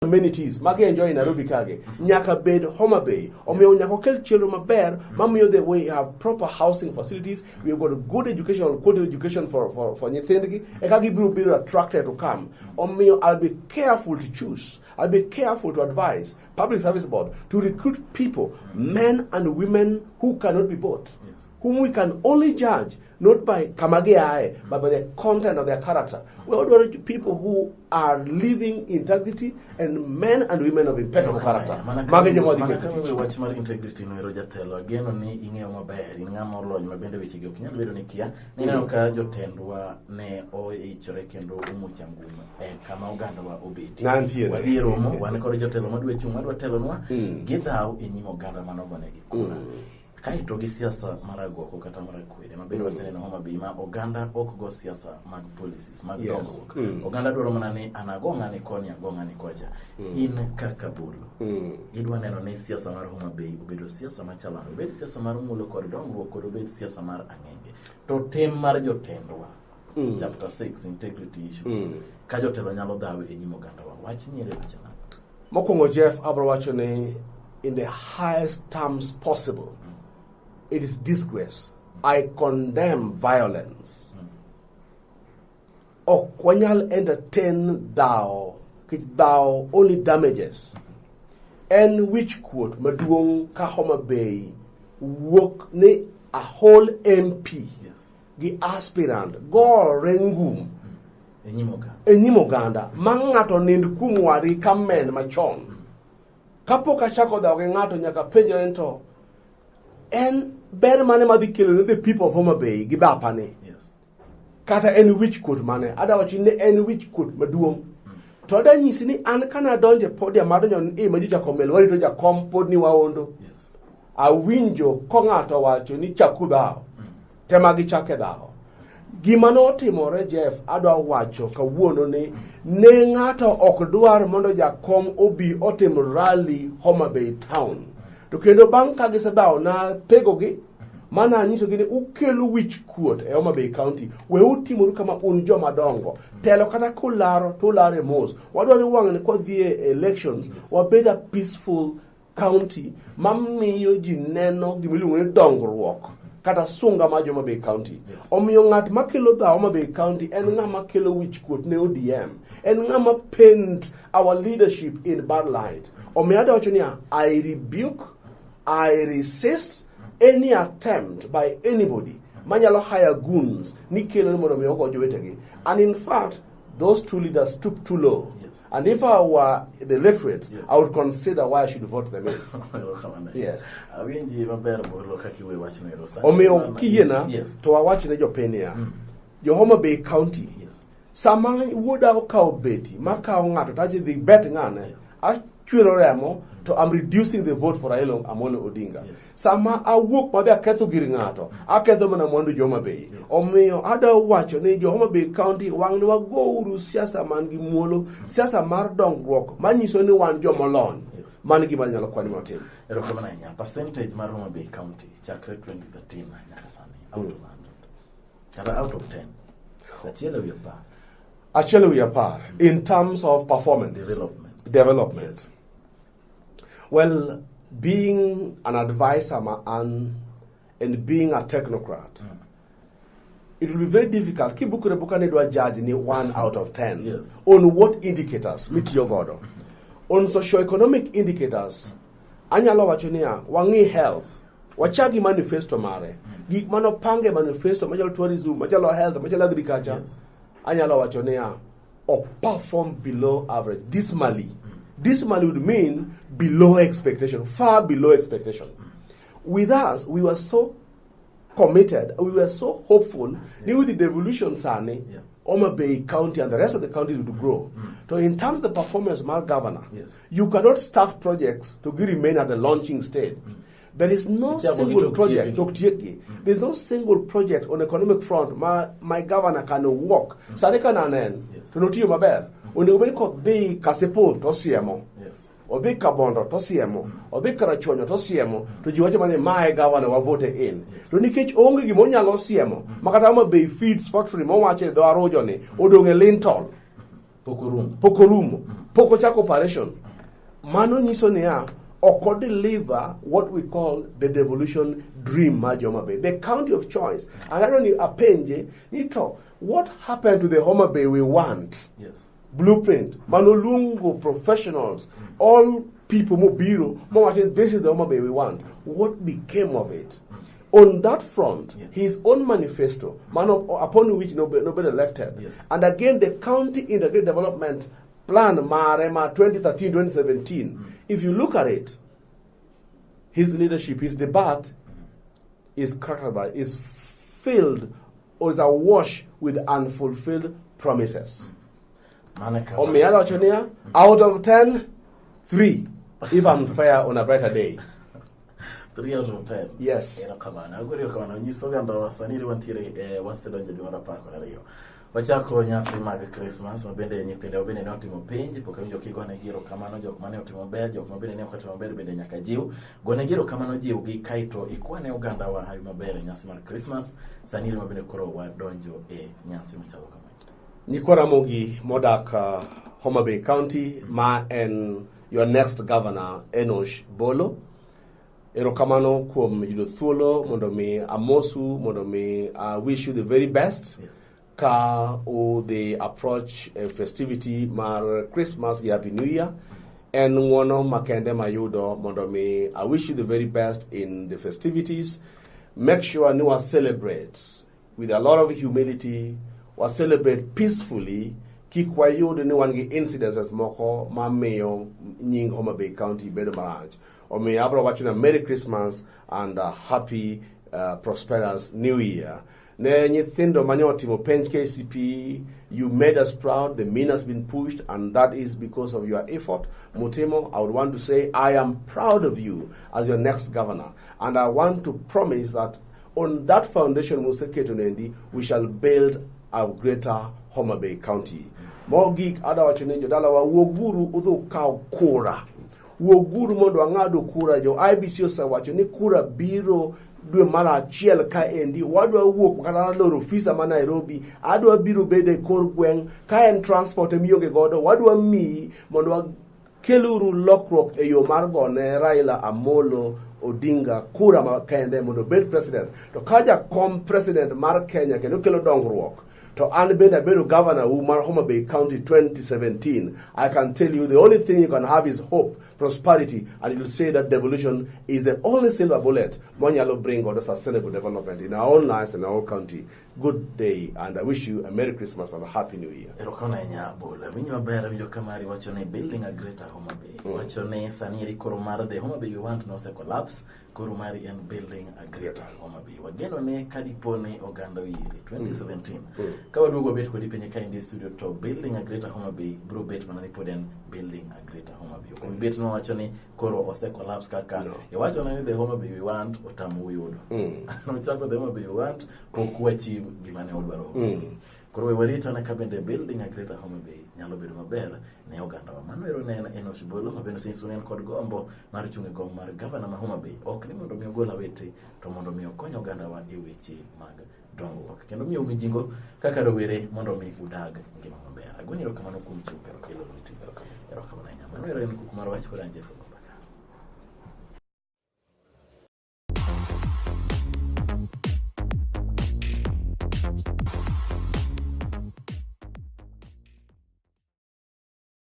Amenities magi enjoy e Nairobi kage nyaka bed Homa Bay. Omiyo nyaka okel chenro maber mamiyo the we have proper housing facilities, we have got good educational quality education for nyithindgi, eka gibiro bedo attracted to come. Omiyo I'll be careful to choose, I'll be careful to advise Public Service Board to recruit people, men and women who cannot be bought, whom we can only judge not by kama giae, but by the content of their character. We want people who are living integrity and men and women of impeccable character. Mago e joma wadhi Mana keto kaka tich. Wach mar integrity no ero, jatelo, ageno ni ing'eyo maber, in ng'ama olony ma bende wechegi ok nyal bedo ni kia. Nineno ka jotendwa ne oichore kendo omuoch angum e kama ogandawa obetie. Nantiere. Wadhi e romo, wan kod jotelo madwa chung' madwa telonwa, gidhaw e nyim oganda manogonegi kura. Kaeto gi siasa mar agoko kata mar akwede ma bende waseneno Homa Bay, ma oganda ok go siasa mag policies mag dongruok. Oganda dwaro mana ni an ago ng'ani koni, ago ng'ani kocha. In kaka Bolo, idwa neno ni siasa mar Homa Bay obedo siasa machalo nade? Obed siasa mar mulo kod dongruok kod obed siasa mar ang'enge? To tim mar jotendwa, chapter 6, integrity issues, ka jotelo nyalo dhaw e nyim ogandawa, wach ni ere weche nade? Mokwongo, Jeff, abro wacho ni in the highest terms possible, it is disgrace. I condemn violence. Ok wanyal entertain dhawo, nikech dhawo only damages. En wich kuot maduong' ka Homa Bay wuok ni a whole MP gi aspirant gore ngum e nyim oganda e nyim oganda, ma ng'ato nind kuom wadgi ka men machon. Kapok achako dhawo gi ng'ato, nyaka penjre ni to en ber mane madhi kelo ne the people of Homa Bay gi bapani? Kata en wich kuot mane? Ada wacho ni en wich kuot maduong'. To ada nyisi ni an kana adonjo e podium madonjo ni ma ji chako mel warito jakom pod ni waondo. Awinjo ko ng'ato wacho ni chaku dhawo. Tema gichake dhawo. Gima notimore, Jeff, adwa wacho kawuono ni ne ng'ato ok dwar mondo jakom obi otim rally Homa Bay town. To kendo bang' ka gisedhawo na pegogi mana anyisogi ni ukelo wich kuot e Homa Bay County. We utimoru kama un joma dongo. Telo kata kularo to ularo e mos. Wadwaro ni wang'ni kwadhi e elections wabed a peaceful county mamiyo ji neno gimiluongo ni dongruok kata sunga mar Homa Bay County. Omiyo ng'at makelo dhawo Homa Bay County en ng'ama kelo wich kuot ne ODM. En ng'ama paint our leadership in bad light. Omiyo adwa wacho niya, I rebuke, I resist any attempt by anybody manyalo hire goons ni kelo ni mondo mi ogo jowetegi. And in fact, those two leaders stoop too low. And if I were the electorate, I would consider why I should vote them in. Erokamano. Yes. Awinji maber, Bolo, kaka iwe wachno ero. Sani Omiyo kiyiena to wawach ne jopiny niya, jo Homa Bay County, sama wuoda okawo beti makawo ng'ato to achi dhi bet ng'ane, achwero remo, to I'm reducing the vote for Raila Amolo Odinga. Sama awuok madhi aketho gir ng'ato, aketho mana mwandu jo Homa Bay. Omiyo adwa wacho ni jo Homa Bay County, wang'ni wagouru siasa man gi muolo, siasa mar dongruok manyiso ni wan jomolony. Mano gima nyalo kwanyo matin. Erokamano ahinya. Percentage mar Homa Bay County chakre 2013 nyaka sani, out of 100 kata out of 10, 1 e wi 10? 1 e wi 10 in terms of performance? Development. Development. Yes. Well, being an advisor ma an and being a technocrat, it will be very difficult kibukore buka ni dwa judge ni 1 out of 10. On what indicators mitiyo godo? On socio-economic indicators, anyalo wacho niya, wang'i health, wachagi manifesto mare, gik manopange manifesto machalo tourism, machalo health, machalo agriculture. Anyalo wacho niya, or perform below average dismally. Dismally would mean below expectation, far below expectation. With us, we were so committed, we were so hopeful ni with the devolution sani, Homa Bay County and the rest of the counties would grow. So in terms of the performance mar governor, you cannot start projects to remain at the launching stage. There is no Ichako gi single tok project tieki. tok tieki. There's no single project on economic front ma my governor can work. Sani ka nanen, to notiyo maber. Onego bed ni kodhi Kasipul to osiemo. Odhi Kabondo to osiemo. Odhi Karachuonyo to osiemo. To ji wacho mana ni mae governor wa vote in. To nikech onge gima onyalo siemo, ma kata Homa Bay Feeds Factory mowacho e dho Arujo ni odong' e lintel. Pok orumo. Pok orumo. Pok ochako operation. Mano nyiso niya, ok o deliver what we call the devolution dream mar jo Homa Bay, the county of choice. And adwa ni apenje ni to what happened to the Homa Bay we want? Blueprint manoluongo professionals, all people mobiro mowacho ni this is the Homa Bay we want. What became of it? On that front, his own manifesto, mano upon which nobody elected, and again the county integrated development plan mare ma 2013-2017, if you look at it, his leadership, his debate is characterized by, is filled or is awash with unfulfilled promises. Mano e kama- Omiyo awacho niya, out of 10, 3, if I'm fair on a brighter day. 3 out of 10. Yes. Erokamano. Agori erokamano. Nyiso oganda wa sani eri wantiere wasedonjo e dwe mar 12. Wachako nyasi mag Christmas ma bende nyithindewa bende ne otimo penj, pok awinjo kigonegi erokamano, jok mane otimo maber, jok ma bende ne ok otimo maber bende nyaka jiw. Gonegi erokamano, jiwgi kaeto ikwane ogandawa hawi maber e nyasi mar Christmas. Sani eri ma bende koro wadonjo e nyasi machalo kama. Nyikwa Ramogi modak Homa Bay County ma en your next governor Enosh Bolo. Erokamano kuom yudo thuolo mondo mi amosu, mondo mi I wish you the very best. Ka udhi approach a festivity mar Christmas gi Happy New Year. En ng'uono makende mayudo mondo mi I wish you the very best in the festivities. Make sure ni wa celebrate with a lot of humility, wa celebrate peacefully, kik wayud ni wan gi incidences moko mamiyo nying Homa Bay County bedo marach. Omiyo abro wacho na Merry Christmas and a happy prosperous New Year. Ne nyithindo mane otimo penj KCPE, you made us proud, the mean has been pushed, and that is because of your effort. Mutimo, I would want to say I am proud of you as your next governor, and I want to promise that on that foundation museketo nendi, we shall build a greater Homa Bay County. Mogik adwa wacho ni jodalawa wuoguru udhi ukaw kura. Wuoguru mondo wang'ad kura. Jo IEBC osewacho ni kura biro dwe mar achiel kaendi. Wadwa wuok kata loro ofisa ma Nairobi, adwa biro bedo e kor gweng', ka en transport emionge godo, wadwa miyi mondo wakeluru lokruok e yo mar gone Raila Amolo Odinga kura makende mondo obed president. To ka jakom president mar Kenya kendo kelo dongruok, to an bende abedo governor u mar Homa Bay County 2017, I can tell you the only thing you can have is hope, prosperity, and you'll say that devolution is the only silver bullet monyalo bring godo sustainable development in our own lives and our own county. Good day, and I wish you a Merry Christmas and a Happy New Year. Erokamano ahinya Bolo. Winji maber, awinjo ka mari wacho ni building a greater Homa Bay. Wacho ni sani eri koro mar the Homa Bay you want nose collapse, koro mari en building a greater Homa Bay. Wageno ni kadipo ni oganda oyiere 2017. Ka waduogo wabet kodi piny ka endi e studio to building a greater Homa Bay biro bet mana ni pod en building a greater Homa Bay. Ok obi bet ni wawacho ni koro ose collapse kaka No. iwacho ni the Homa Bay we want otamou yudo. Nochako the Homa Bay we want pok wachiw gima ne odwaro. Koro we warit ane ka bende building a greater Homa Bay nyalo bedo maber ne ogandawa. Mano ero ne en Enosh Bolo ma bende osenyiso ni en kod gombo mar chung' e kom mar gavana ma Homa Bay. Ok ni mondo mi ogol awete to mondo mi okony ogandawa e weche mag dongruok kendo miyo mijingo kaka rowere mondo mi udag ngima maber. Agoni erokamano kuom chopo e Lolwe TV. Erokamano ahinya. Mano ero en kuku mar wach kod an Jeff Ogola.